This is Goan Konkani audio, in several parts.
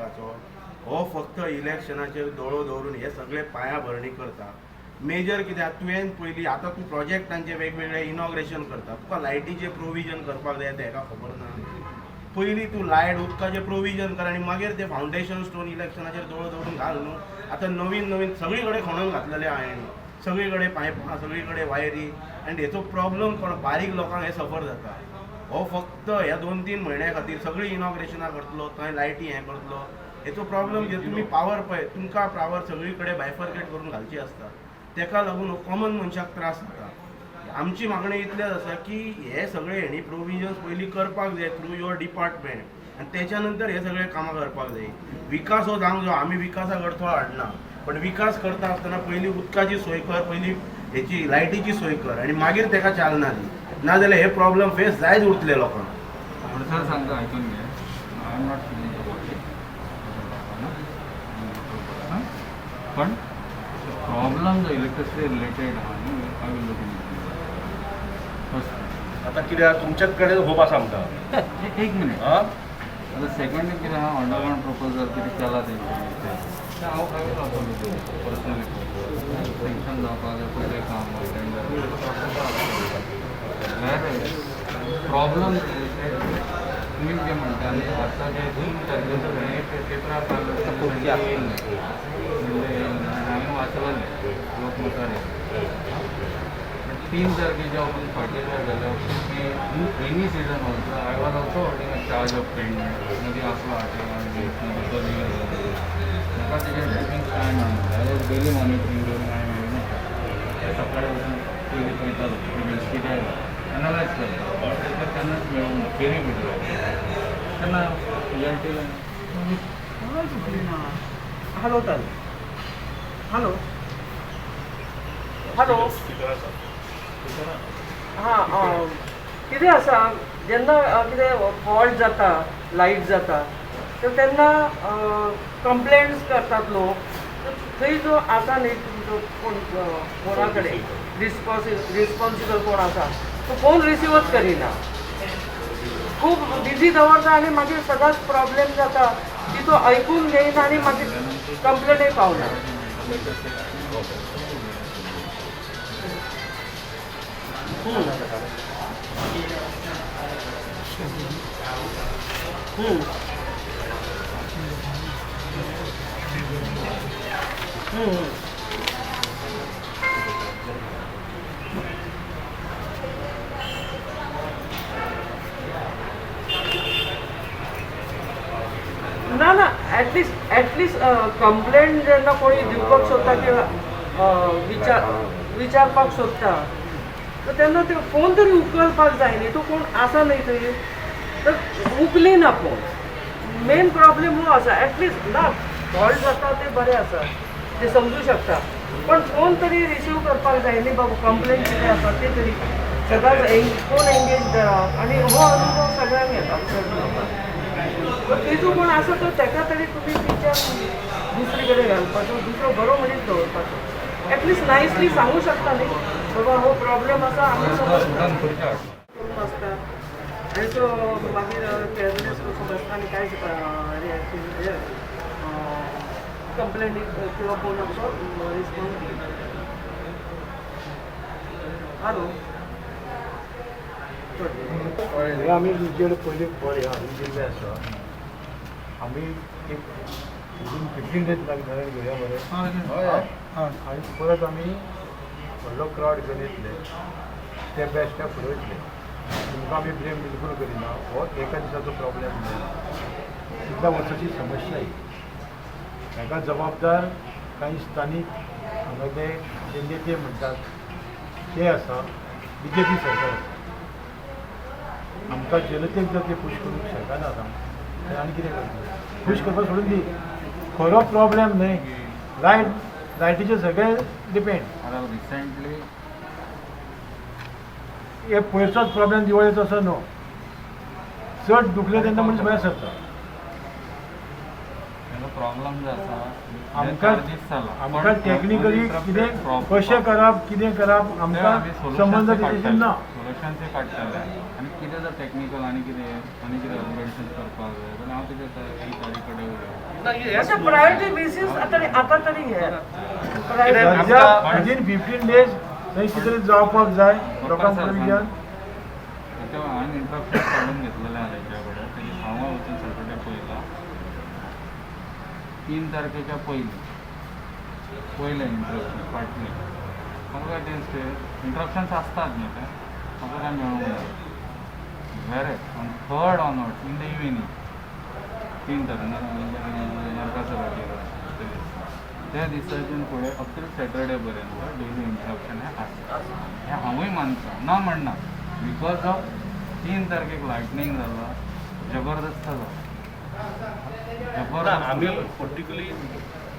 हावसिंगाचो. हो फक्त इलेक्शनाचेर दोळो दवरून हे सगळे पायाभरणी करता. मेजर कित्याक तुवें पयलीं आतां तूं प्रोजेक्टांचे वेगवेगळे इनॉग्रेशन करता, तुका लायटीचें प्रोविजन करपाक जाय तें हेका खबर ना. पयलीं तूं लायट उदकाचें प्रोविजन कर आनी मागीर ते फावंडेशन स्टोन इलेक्शनाचेर दोळो दवरून घाल न्हू. आतां नवीन नवीन सगळी कडेन खणून घातलेले आहा हेणी, सगळी कडेन पायपां, सगळी कडेन वायरी आनी हेचो प्रॉब्लम कोण बारीक लोकांक हे सफर जाता. हो फक्त ह्या 2-3 म्हयन्या खातीर सगळीं इनॉग्रेशनां करतलो, थंय लायटी हें करतलो. हेचो प्रॉब्लम कितें, तुमी पावर पळय, तुमकां पावर सगळी कडेन बायफर्केट करून घालची आसता, तेका लागून कॉमन मनशाक त्रास जाता. आमची मागणी इतलेच आसा की हे सगळे हेणी प्रोविजन्स पयलीं करपाक जाय थ्रू your department आनी तेच्या नंतर हे सगळे कामां करपाक जाय. विकास हो जावंक जाय, आमी विकासाक अडथळो हाडना, पण विकास करता आसतना पयलीं उदकाची सोय कर, पयलीं हेची लायटीची सोय कर आनी मागीर तेका चालना दी, नाजाल्यार हे प्रॉब्लम फेस जायत उरतले लोकांक. सर सांगता, आयकून घे. I am not feeling about it, पण प्रॉब्लम जो इलेक्ट्रिसिटी रिलेटेड आहा न्ही, I will look in first. आतां कितें आहा, तुमच्याच कडेन होप आसा आमकां. एक मिनिट. आं. आतां सेकंड कितें आहा, अंडरग्रावंड प्रपोजल कितें केलां तेंच्यांनी तें हांव I will also personally sanction जावपाक जाय पयलें काम टेंडर. प्रॉब्लम तुमी जे म्हणटा न्ही, आतां जे 3 तारखेचो हे पेपरार येयल न्ही, हांवें वाचलेलें लोकमतार. 3 तारखेच्या उपरांत फाटीं जर जाल्यार rainy season also I was also holding a charge of paint. मदीं आसलो 8 1 दीस, मागीर तो दीस म्हाका तेजेर ड्रिपिंग कांय मेळना. I was daily monitoring during I सकाळी वचून पयलीं पळयतालो कितें एनालायज करता, पेपर केन्नाच मेळूंक ना. फेरी भितर तेन्ना एअरटेल. हॅलो ताई, हॅलो हॅलो. हां, कितें आसा, जेन्ना कितें फॉल्ट जाता, लायट जाता, तर तेन्ना कंप्लेंट्स करतात लोक. तर थंय जो आसा न्ही तुमचो कोण फोना कडेन रिस्पॉन्सिबल कोण आसा, तो फोन रिसिवच करिना, खूब बिजी दवरता आनी मागीर सदांच प्रॉब्लेम जाता की तो आयकून घेयना आनी मागीर कंप्लेनय पावना. हम्म. हम्म. ना ना, एटलिस्ट एटलिस्ट कंप्लेंट जेन्ना कोणी दिवपाक सोदता किंवा विचारपाक सोदता, तर तेन्ना ते फोन तरी उखलपाक जाय न्ही. तो कोण आसा न्ही थंय, तर उखली ना फोन. मेन प्रॉब्लेम हो आसा. एटलिस्ट ना फॉल्ट जाता ते बरें आसा, ते समजू शकता, पण फोन तरी रिसीव करपाक जाय न्ही बाबा. कंप्लेंट कितें आसा ते तरी सदांच फोन एंगेज धरप आनी हो अनुभव सगळ्यांक येता चड लोकांक. तेजो कोण आसा तो तेका तरी तुमी विचार दुसरे कडेन घालपाचो, दुसरो बरो मनीस दवरपाचो. एटलिस्ट नायसली सांगू शकता न्ही बाबा, हो प्रॉब्लेम आसा, आमी समजता करून आसता आनी तो मागीर केअरलेस कसो बसता आनी कांयच रिएक्शन कंप्लेंट किंवा फोनाचो रिस्पॉन्स दिना. हॅलो. हे आमी तुमचे पयलीं बरें हाडून दिल्लें आसा. आमी एक विदीन 15 डेज लागीं घेवया मरे आनी परत आमी व्हडलो क्रावड घेवन येतले, स्टेप बाय स्टेप फुडें वयतले. तुमकां आमी ब्लेम बिलकूल करिना. हो एका दिसाचो प्रॉब्लेम न्हय, कितल्या वर्साची समस्या ही. हाका जबाबदार कांय स्थानीक हांगा जे नेते म्हणटात ते आसा, बीजेपी सरकार आसा. आमकां जनतेक जर ते खूश करूंक शकनात आमी, आनी कितें करतले? खूश करपाक सोडून दी, खरो प्रॉब्लेम न्हय लायट, लायटीचे सगळे डिपेंड. रिसेंटली हे पयरचोच प्रॉब्लेम दिवाळेचो असो न्हू, चड दुखले तेन्ना मनीस भायर सरता. प्रॉब्लेम जो आसा आमकां आमकां टॅक्निकली कितें कशें करप, कितें करप, आमकां संबंद तेजेर ना. सोल्युशन्सूय काडटले आनी कितें जर टॅक्निकल आनी कितें अपग्रेडेशन करपाक जाय जाल्यार हांव तुज्या ही तारी कडेन उलयता. म्हणजे प्रायोरिटी बेसीस आता तरी हे प्रायोरिटी. सध्या विदीन 15 डेज थंय कितें तरी जावपाक जाय लोकांक प्रोविजन. आतां हांवें इंट्रप्शन काडून घेतलेलें आहा तेच्या कडेन. तेजे हांव वचून सॅटर्डे पयला, 3 तारखेच्या पयलीं पयलें इंट्रप्शन. फाटलें म्हाका काय तें इंट्रप्शन्स आसतात न्ही, ते म्हाका काय मेळूंक ना. वेरे on third onwards in the evening, 3 तारखे नरकासुराचेर ते दिसा, त्या दिसाच्यान फुडें अप सॅटर्डे पर्यंत डेली इंट्रप्शन हें आसता, हें हांवूय मानता, ना म्हणना. Because of 3 तारखेक लायटनींग जाला, जबरदस्त जाला. ना, आमी पर्टिक्युलरली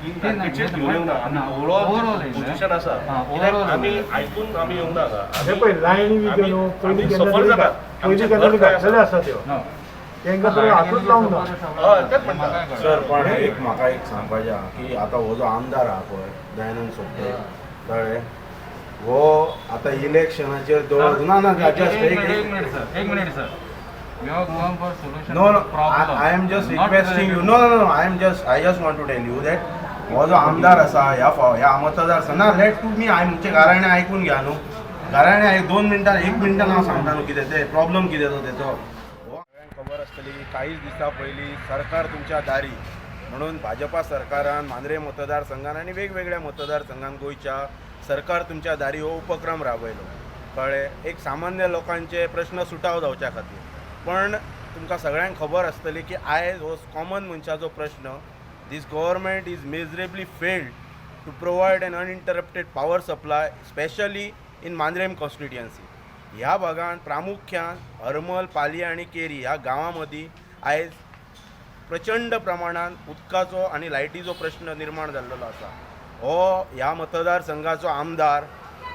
3 तारखेचेर घेवन येवना आमी. ना, ओवरऑल overall येयले. पोझिशन आसा. हा, कित्याक overall आमी येयले. आयकून आमी येवंक ना हांगा. हे पळय, लायनी बी त्यो न्हू पयलीं आमी केन्ना सफर तरी जातात. पयलीं आमचें केन्ना तरी घर खंय घातलेले आसा? आसा त्यो. ना. तेंकां तुवें हातूच लावंक ना. हय, तेंच म्हणटा. सर, पण एक म्हाका एक सांगपाचें आहा की आतां हो जो आमदार आहा पळय दयानंद सोपटे, कळ्ळें, हो आतां इलेक्शनाचेर दोळो ना ना जस्ट एक मिनिट सर, एक minute sir. We have gone for solution No, to no, the problem. I am just Not requesting you. related No, no, no. I just want to tell you that हो जो आमदार आसा ह्या फाव ह्या मतदारसंघ ना, लेट तुमी आमचे गाराणें आयकून घ्या न्हू. गाराणें आयक 2 मिनटां, एक मिनटान हांव सांगता न्हू कितें तें प्रॉब्लम कितें तो तेचो. हो सगळ्यांक खबर आसतली की कांयच दिसां पयलीं सरकार तुमच्या दारी म्हणून भाजपा सरकारान मांद्रे मतदारसंघान आनी वेगवेगळ्या मतदारसंघान गोंयच्या सरकार तुमच्या दारी हो उपक्रम राबयलो, कळ्ळें, एक सामान्य लोकांचे प्रश्न सुटाव जावच्या खातीर. पण तुमकां सगळ्यांक खबर आसतली की आयज हो कॉमन मनशाचो प्रश्न, this government is miserably failed to provide an uninterrupted power supply, specially in Mandrem constituency. ह्या भागान प्रामुख्यान हरमल, पाली आनी केरी ह्या गांवां मदीं आयज प्रचंड प्रमाणान उदकाचो आनी लायटीचो प्रश्न निर्माण जाल्लो आसा. हो ह्या मतदारसंघाचो आमदार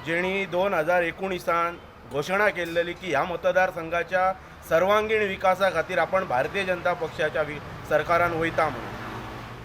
जेणी 2019 घोशणा केल्लेली की ह्या मतदारसंघाच्या सर्वांगीण विकासा खातीर आपण भारतीय जनता पक्षाच्या सरकारान वयता म्हणून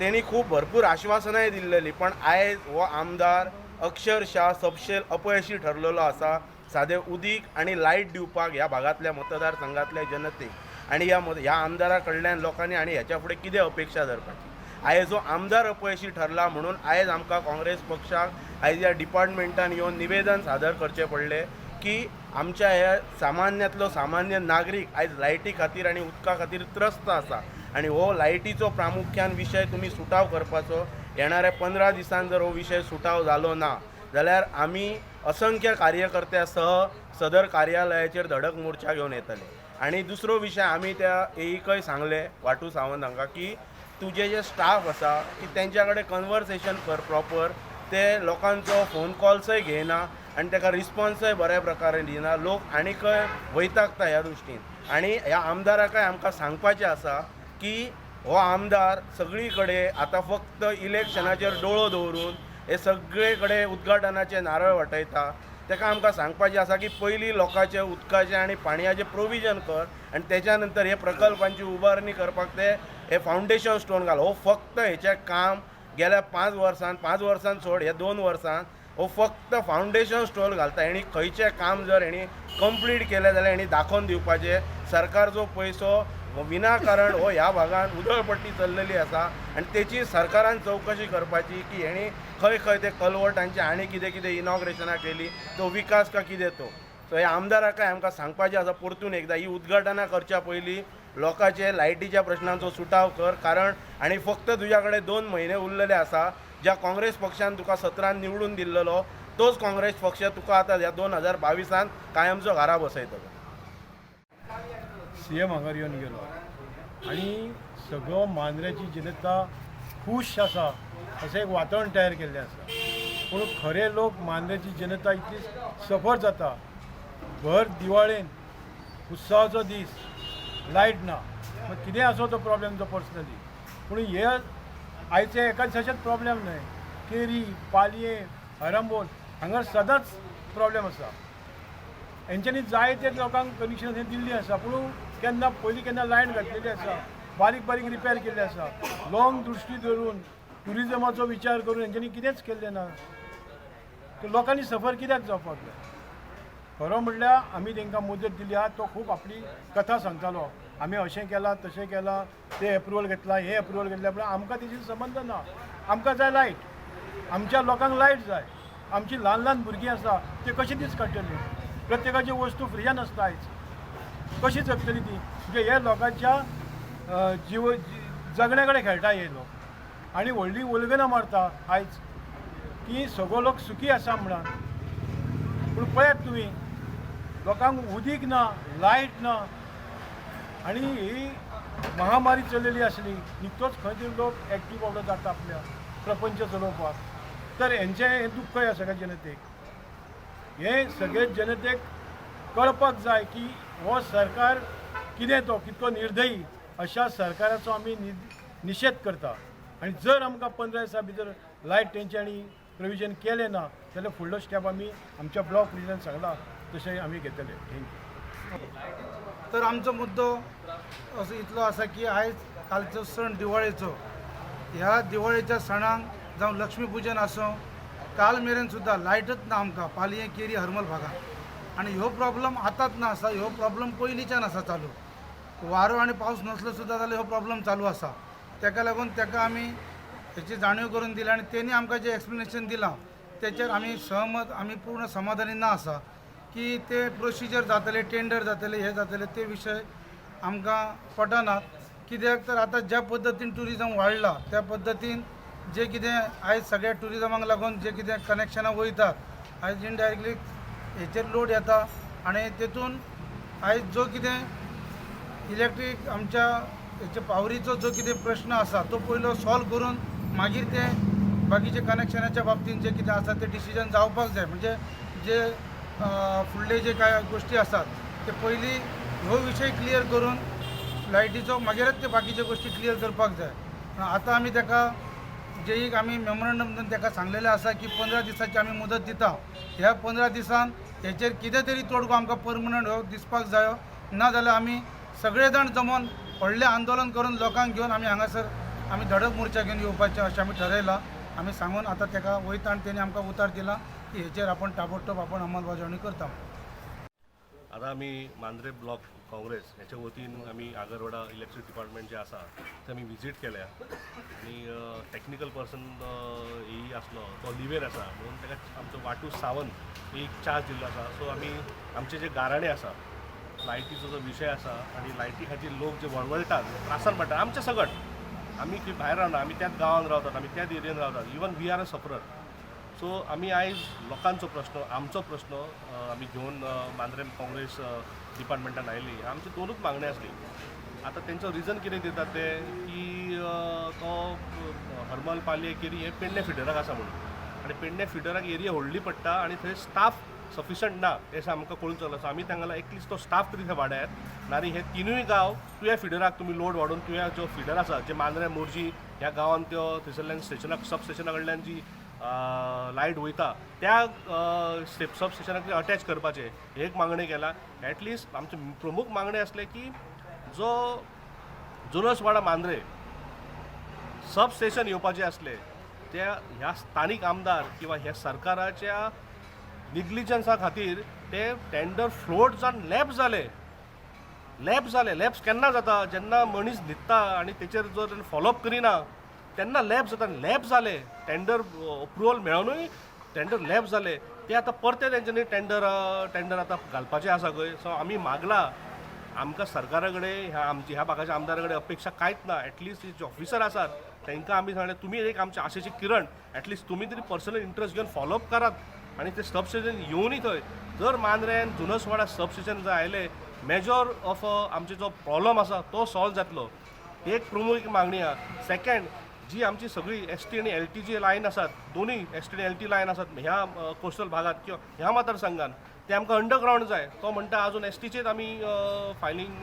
तेणी खूब भरपूर आश्वासनाय दिल्लेली. पण आयज हो आमदार अक्षरशः सपशेल अपयशी ठरलेलो आसा सादें उदीक आनी लायट दिवपाक ह्या भागांतल्या मतदारसंघातल्या जनतेक. आनी ह्या आमदारा कडल्यान लोकांनी आनी ह्याच्या फुडें कितें अपेक्षा धरपाची? आयज हो आमदार अपयशी ठरला म्हणून आयज आमकां काँग्रेस पक्षाक आयज ह्या डिपार्टमेंटान येवन निवेदन सादर करचें पडलें की आमच्या ह्या सामान्यांतलो सामान्य नागरीक आयज लायटी खातीर आनी उदका खातीर त्रस्त आसा आनी हो लायटीचो प्रामुख्यान विशय तुमी सुटाव करपाचो. येणाऱ्या 15 दिसान जर हो विशय सुटाव जालो ना जाल्यार आमी असंख्य कार्यकर्त्या सह सदर कार्यालयाचेर धडक मोर्चा घेवन येतले. आनी दुसरो विशय, आमी त्या एईकय सांगलें वाटू सावंत हांकां की तुजे जे स्टाफ आसा की तेंच्या कडेन कन्वर्सेशन कर प्रॉपर. ते लोकांचो फोन कॉल्सय घेयना आनी ताका रिस्पॉन्सय बऱ्या प्रकारे दिना. लोक आनीकय वैतागता ह्या दृश्टीन. आनी ह्या आमदाराकय आमकां सांगपाचें आसा की हो आमदार सगळी कडेन आतां फक्त इलेक्शनाचेर दोळो दवरून हे सगळे कडेन उद्घाटनाचे नारळ वाटयता. ताका आमकां सांगपाचें आसा की पयलीं लोकांचें उदकाचें आनी पाणयाचें प्रोविजन कर आनी तेच्या नंतर हे प्रकल्पांची उबारणी करपाक ते हे फावंडेशन स्टोन घाल. हो फक्त हेचें काम गेल्या 5 वर्सान, 5 वर्सान सोड, ह्या 2 वर्सान हो फक्त फावंडेशन स्टोन घालता. हेणी खंयचें काम जर हेणी कंप्लीट केलें जाल्यार हेणी दाखोवन दिवपाचें. सरकारचो पयसो विनाकारण हो ह्या भागान उदळपट्टी चल्लेली आसा आनी तेची सरकारान चवकशी करपाची की हेणी खंय खंय ते कलवटांचे आनी कितें कितें इनॉग्रेशनां केली, तो विकास का कितें तो. सो ह्या आमदाराकय आमकां सांगपाचें आसा परतून एकदां, ही उद्घाटनां करच्या पयलीं लोकांचे लायटीच्या प्रश्नांचो सुटाव कर, कारण आनी फक्त तुज्या कडेन 2 म्हयने उरलेले आसा. ज्या काँग्रेस पक्षान तुका 17न निवडून दिल्लेलो तोच काँग्रेस पक्ष तुका आतां ह्या 2022न कायमचो घरा बसयतलो. सीएम हांगार येवन गेलो आनी सगळो मांद्र्याची जनता खूश आसा अशें एक वातावरण तयार केल्लें आसा. पूण खरे लोक मांद्र्याची जनता इतली सफर जाता. भर दिवाळेन उत्सवाचो दीस, लायट ना. मग कितेंय आसो तो प्रॉब्लेम तो पर्सनली, पूण हे आयचे एका दिसाचेच प्रॉब्लेम न्हय. केरी, पालये, आरंबोल हांगा सदांच प्रॉब्लेम आसा. हेंच्यांनी जायते लोकांक कनेक्शन हे दिल्ली आसा, पूण केन्ना पयलीं केन्ना लायन घातलेली आसा, बारीक बारीक रिपेर केल्ले आसा. लॉंग दृश्टी धरून ट्युरिजमाचो विचार करून हेंच्यांनी कितेंच केल्लें ना. तर लोकांनी सफर कित्याक जावपाक जाय? खरो म्हणल्यार आमी तांकां मुदत दिली आहा. तो खूब आपली कथा सांगतालो, आमी अशें केलां तशें केलां, तें एप्रुवल घेतलां, हें एप्रुवल घेतलें, पूण आमकां तेजी संबंद ना. आमकां जाय लायट, आमच्या लोकांक लायट जाय. आमची ल्हान ल्हान भुरगीं आसा, ते कशी दीस काडटली? प्रत्येकाची वस्तू फ्रिजान आसता आयज, कशी जगतली ती? म्हणजे हे लोकांच्या जीव जगण्या कडेन खेळटा हे लोक आनी व्हडली उलगनां मारता आयज की सगळो लोक सुखी आसा म्हणून. पूण पळयात तुमी, लोकांक उदीक ना, लायट ना आनी ही महामारी चललेली आसली. निकतोच खंय तरी लोक एक्टीव बाबडो जाता आपल्या प्रपंच चलोवपाक. तर हेंचें हें दुख्ख ह्या सगळ्या जनतेक, हें सगळे जनतेक कळपाक जाय की हो सरकार कितें, तो कितको निर्दयी. अशा सरकाराचो आमी निशेध करता आनी जर आमकां 15 दिसां भितर लायट तेंच्यांनी प्रोविजन केलें ना जाल्यार फुडलो स्टेप आमी आमच्या ब्लॉक प्रेजिडेंट सांगला तशें आमी घेतले. Thank you. तर आमचो मुद्दो असो इतलो आसा की आयज कालचो सण दिवाळेचो, ह्या दिवाळेच्या सणाक जावं लक्ष्मी पुजन आसूं, काल मेरेन सुद्दां लायटच ना आमकां पालयें, केरी, हरमल भागांत. आनी ह्यो प्रॉब्लम आतांच ना आसा, ह्यो प्रॉब्लम पयलींच्यान आसा चालू. वारो आनी पावस नासलो सुद्दां जाल्यार हो प्रॉब्लम चालू आसा. तेका लागून तेका आमी हेची जाणीव करून दिली आनी तेणी आमकां जें एक्सप्लेनेशन दिलां तेचेर आमी सहमत, आमी पूर्ण समाधानी ना आसा की ते प्रोसिजर जातले, टेंडर जातले, हे जातले, ते विशय आमकां पटनात. कित्याक तर आतां ज्या पद्दतीन ट्युरिजम वाडला त्या पद्दतीन जे कितें आयज सगळ्या ट्युरिजमाक लागून जे कितें कनेक्शनां वयतात, आयज इनडायरेक्टली हेचेर लोड येता आनी तेतून आयज जो कितें इलेक्ट्रीक आमच्या हेचे पावरीचो जो कितें प्रश्न आसा तो पयलो सॉल्व करून मागीर ते बाकीचे कनेक्शनाच्या बाबतीन जे कितें आसा ते डिसिजन जावपाक जाय. म्हणजे जे फुडले जे काय गोश्टी आसात ते पयलीं हो विशय क्लियर करून लायटीचो मागीरच ते बाकीच्यो गोश्टी क्लियर करपाक जाय. आतां आमी ताका जेईक आमी मेमोरंडम दिवन ताका सांगलेलें आसा की 15 दिसाची आमी मुदत दिता, ह्या 15 दिसान हेचेर कितें तरी तोडगो आमकां परमनंट हो दिसपाक जायो, ना जाल्यार आमी सगळे जाण जमोन व्हडलें आंदोलन करून लोकांक घेवन आमी हांगासर आमी धडक मोर्चा घेवन येवपाचें अशें आमी ठरयलां. आमी सांगून आतां ताका वयता आनी तेणी आमकां उतार दिला की हेचेर आपण ताबडतोब आपण अंमलबजावणी करता. आतां आमी मांद्रे ब्लॉक काँग्रेस हेच्या वतीन आमी आगरवाडा इलेक्ट्रीक डिपार्टमेंट जे आसा ते आमी विजीट केल्या आनी टॅक्निकल पर्सन एई आसलो तो लिवेर आसा म्हणून ताका आमचो वाटू सावंत एक चार्ज दिल्लो आसा. सो आमी आमचे जे गाराणे आसा, लायटीचो जो विशय आसा आनी लायटी खातीर लोक जे वळवळटात, त्रासान पडटात, आमचे सगट आमी खंय भायर रावना, आमी त्याच गांवांत रावतात, आमी त्याच एरियेन रावतात, even we are a sufferer. So आमी आयज लोकांचो प्रश्न, आमचो प्रश्न आमी घेवन मांद्रेम काँग्रेस डिपार्टमेंटान आयली. आमची दोनूच मागणी आसली. आतां तेंचो रिजन कितें दितात ते की तो हरमल, पालयें, केरी हे पेडणे फिडराक आसा म्हणून आनी पेडणे फिडराक एरिया व्हडली पडटा आनी थंय स्टाफ सफिशंट ना हें आमकां कळून चल्लां. सो आमी तांकां एटलिस्ट तो स्टाफ तरी थंय वाडयात, नारी हे तिनूय गांव तुया फिडराक तुमी लोड वाडोवन तुया जो फिडर आसा जे मांद्रे, मोरजी ह्या गांवांत त्यो थंयसरल्यान स्टेशनाक, सब स्टेशना कडल्यान जी लायट वयता त्या सब स्टेशनाक अटॅच करपाचें हे एक मागणें केला. एटलिस्ट आमचे प्रमूख मागणें आसलें की जो जुनसवाडा मांद्रे सब स्टेशन येवपाचें आसलें त्या ह्या स्थानीक आमदार किंवा ह्या सरकाराच्या निग्लिजन्सा खातीर ते टेंडर फ्लोट जावन लॅप्स जाले, लॅप्स जाले. लॅप्स केन्ना जाता? जेन्ना मनीस न्हिदता आनी तेचेर जर फॉलोअप करिना तेन्ना लॅप्स जाता. लॅप्स जाले, टेंडर अप्रुवल मेळोनूय टेंडर लॅप्स जाले. ते आतां परते तेंच्यांनी टेंडर आतां घालपाचें आसा खंय. सो आमी मागला, आमकां सरकारा कडेन, ह्या आमच्या ह्या भागाच्या आमदारा कडेन अपेक्षा कांयच ना. एटलिस्ट जे ऑफिसर आसात तांकां आमी सांगलें, तुमी एक आमचे आशेचे किरण, एटलिस्ट तुमी तरी पर्सनल इंट्रस्ट घेवन फॉलोअप करात आनी ते सब स्टेशन येवनूय थंय जर मांद्रेन जुनसवाडा सब स्टेशन जर आयलें, मेजर ऑफ आमचो जो प्रॉब्लम आसा तो सॉल्व जातलो. एक प्रमूख एक मागणी आहा. सेकंड, जी आमची सगळी एस टी आनी एल टी जी लायन आसात, दोनूय एस टी आनी एल टी लायन आसात ह्या कोस्टल भागात किंवा ह्या मतदारसंघात, ते आमकां अंडरग्रावंड जाय. तो म्हणटा अजून एस टीचेच आमी फायलींग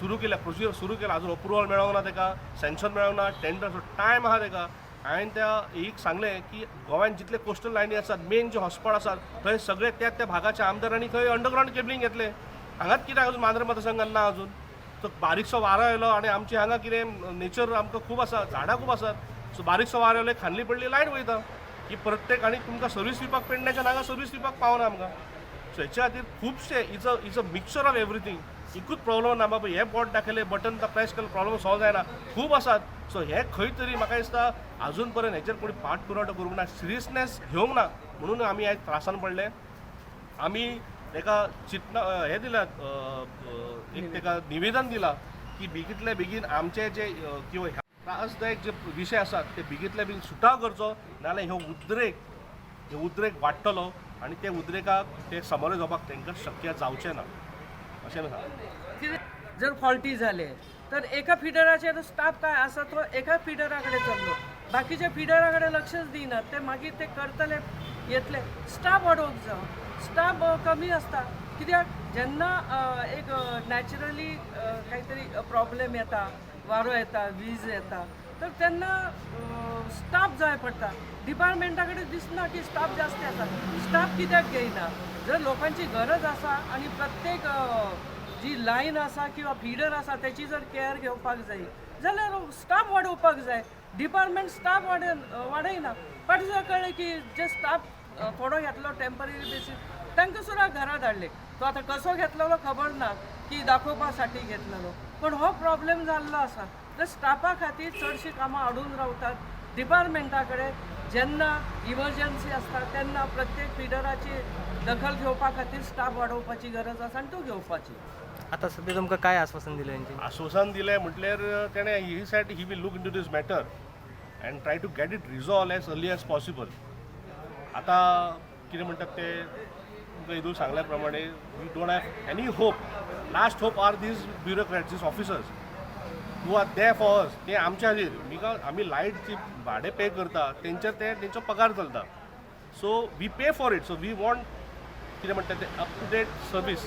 सुरू केल्या, प्रोसिजर सुरू केला, अजून अप्रुवल मेळोंक ना, ताका सँक्शन मेळोंक ना, टेंडर टायम आहा ताका. हांवें त्या एक सांगलें की गोंयांत जितले कोस्टल लायनी आसात, मेन जे हॉटस्पॉट आसात थंय सगळे त्या त्या भागाच्या आमदारांनी थंय अंडरग्रावंड केबलींग घेतले. हांगाच कित्याक अजून मांद्रे मतदारसंघात ना अजून? तो बारीकसो वारो आयलो आनी आमचे हांगा कितें नेचर आमकां खूब आसा, झाडां खूब आसात, सो बारीकसो वारो आयलो, खांदली पडली, लायट वयता. ही प्रत्येक आनी तुमकां सर्वीस दिवपाक पेडण्याच्यान हांगा सर्वीस दिवपाक पावना आमकां. सो हेच्या खातीर खुबशे it's a mixture of everything. एकूच प्रॉब्लम ना बाबा, हें बोट दाखयलें, बटन प्रेस केलें, प्रॉब्लम सॉल्व जायना, खूब आसात. सो हें खंय तरी म्हाका दिसता आजून पर्यंत हेचेर कोणी पाठपुरावठो करूंक ना, सिरियसनेस घेवंक ना, म्हणून आमी आयज त्रासान पडले. आमी ताका चिंतना हें दिलां, एक ताका निवेदन दिलां की बेगींतल्या बेगीन आमचे जे किंवा ह्या त्रासदायक जे विशय आसात ते बेगींतल्या बेगीन सुटाव करचो, नाजाल्यार ह्यो उद्रेक वाडटलो आनी ते उद्रेकाक ते सामोरे जावपाक तांकां शक्य जावचें ना, अशें आमी सांगता. कितें जर फॉल्टी जाले तर एका फिडराचेर स्टाफ काय आसा तो एका फिडरा कडेन चल्लो, बाकीच्या फिडरा कडेन लक्षच दिनात. ते मागीर ते करतले, येतले. स्टाफ वाडोवंक जाय, स्टाफ कमी आसता. कित्याक जेन्ना एक नॅचरली काहीतरी प्रॉब्लेम येता, वारो येता, वीज येता, तर तेन्ना स्टाफ जाय पडटा. डिपार्टमेंटा कडेन दिसना की स्टाफ जास्त आसा. स्टाफ कित्याक घेयना जर लोकांची गरज आसा? आनी प्रत्येक जी लायन आसा किंवा फिडर आसा त्याची जर केअर घेवपाक जाय जाल्यार स्टाफ वाडोवपाक जाय. डिपार्टमेंट स्टाफ वाडयना. फाटीं सुद्दां कळ्ळें की जे स्टाफ थोडो घेतलो टेंपररी बेसीस, तांकां सुद्दां घरा धाडले. तो आतां कसो घेतलेलो खबर ना, की दाखोवपा साठी घेतलेलो, पण हो प्रॉब्लेम जाल्लो आसा. तर स्टाफा खातीर चडशीं कामां अडून रावतात डिपार्टमेंटा कडेन. जेन्ना इमर्जन्सी आसता तेन्ना प्रत्येक फिडराची दखल घेवपा खातीर स्टाफ वाडोवपाची गरज आसा आनी तो घेवपाची. आता सध्या तुमकां काय आश्वासन दिलं यांची? आश्वासन दिलें म्हटल्यार तेणें he said he will look into this matter and try to get it resolve as early as possible. आतां कितें म्हणटात ते, तुमकां हितून सांगल्या प्रमाणे, we don't have any hope. Last hope are these bureaucrats, these officers who are there for us. ते आमच्या खातीर, because आमी लायट जी भाडें पे करता तेंचेर ते तेंचो पगार चलता. So we pay for it, so we want, कितें म्हणटा ते, up to date service.